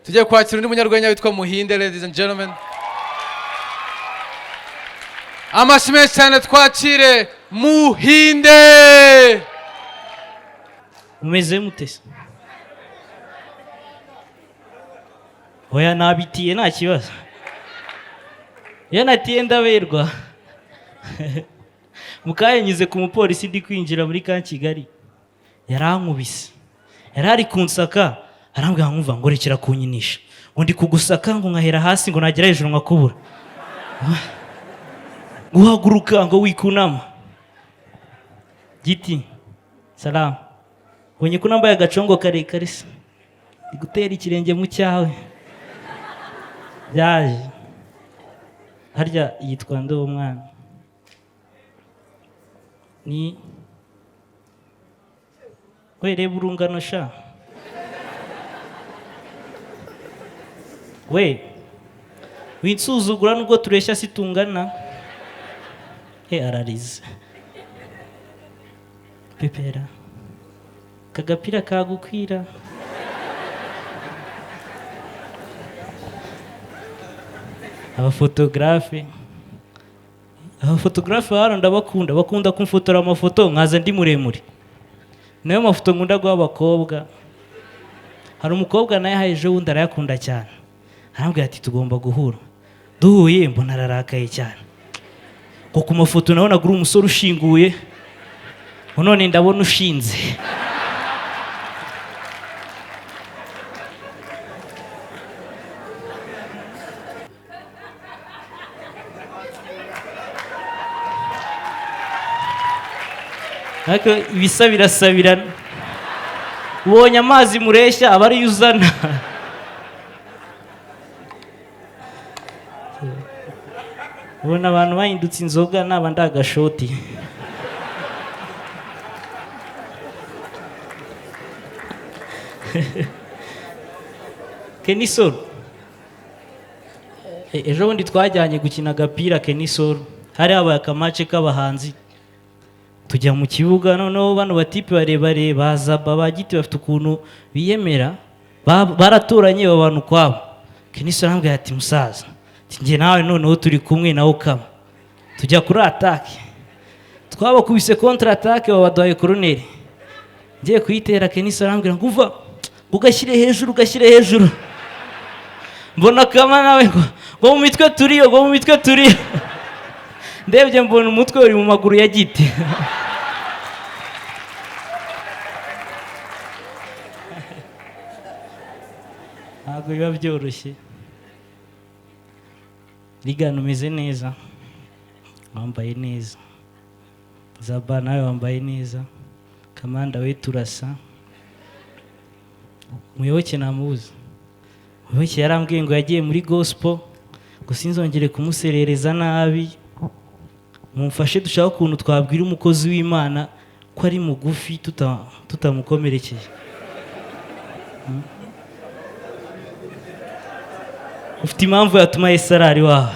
Tujye kwakira undi munyarwenya witwa Muhinde. Ladies and gentlemen, amashyi menshi cyane, twakire Muhinde. Mumeze mute se? Oya, nabitiye, nta kibazo. Iyo natiye ndaberwa. Mukanya nyuze ku mupolisi ndi kwinjira muri ka Kigali, yarankubise, yari ari kunsaka, arambwira nkumva ngo rekera kunyinisha, ngo ndi kugusaka, ngo nkahera hasi, ngo nagera hejuru nkakubura, guhaguruka ngo wikunama. Giti salamu, ubonye ko nambaye agacongo karekare se, ndi gutera ikirenge mu cyawe. Byaje harya yitwa nde uwo mwana? Ni we, reba urungano sha. We winsuzugura, nubwo tureshya si tungana. He ararize. Pepera aka gapira kagukwira. Abafotogarafe hano ndabakunda, bakunda kumfotora amafoto nkaza ndi muremure. Nayo mafoto nkunda guha abakobwa. Hari umukobwa nawe yahaye ejo bundi, arayakunda cyane, arambwira ati tugomba guhura. Duhuye mbona ararakaye cyane, ngo ku mafoto nabonaga uri umusore ushinguye, ngo none ndabona ushinze. Ariko ibisa birasabirana, ubonye amazi mureshya aba ariyo uzana. Ubona abantu bahindutse inzoga, naba ndagashoti. Kenisoro, ejo bundi twajyanye gukina agapira. Kenisoro, hari habaye akamace k'abahanzi, tujya mu kibuga. Noneho bano batipe barebare baza ba Giti bafite ukuntu biyemera, baraturanye babana ukwabo. Kenisoro arambwira ati musaza, ati njye nawe noneho turi kumwe nawe ukaba tujya kuri attaque. Twabakubise contre attaque, babaduhaye koroneri, ngiye kuyitera, Kenisoro arambwira ngo uva ngo ugashyire hejuru, ugashyire hejuru. Mbona kama nawe ngo mu mitwe turiyo, ngo mu mitwe turiyo. Ndebye mbona umutwe uri mu maguru ya Giti. Ntabwo biba byoroshye. Rigana, umeze neza, wambaye neza. Zaba nawe wambaye neza. Kamanda we turasa. Muyoboke namubuze. Muyoboke yarambwiye ngo yagiye muri gospel, ngo sinzongere kumuserereza nabi. Mumfashe dushake ukuntu twabwira umukozi w'Imana ko ari mugufi tutamukomerekeye. Ufite impamvu yatuma Yesu arara iwawe.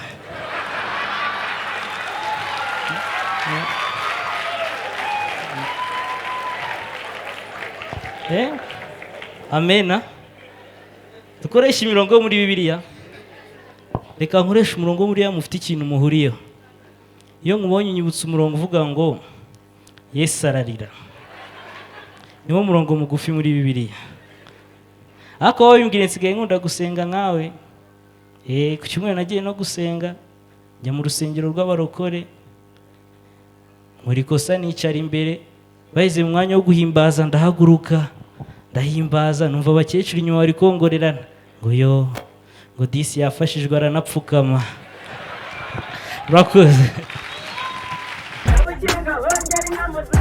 Amena. Dukoreshe imirongo yo muri Bibiliya. Reka nkoreshe umurongo wo muri Bibiliya mufite ikintu muhuriyeho. Iyo nkubonye unyibutsa umurongo uvuga ngo Yesu ararira. Niwo murongo mugufi muri Bibiliya. Ariko wowe bimbwira nsigaye nkunda gusenga nkawe. Ku cyumweru nagiye no gusenga, njya mu rusengero rw'abarokore, muri kosa nicara imbere, baheze mu mwanya wo guhimbaza ndahaguruka ndahimbaza, numva abakecuru inyuma bari kongorerana ngo yo, ngo disi yafashijwe aranapfukama. Urakoze. Ubugingo bongera inama.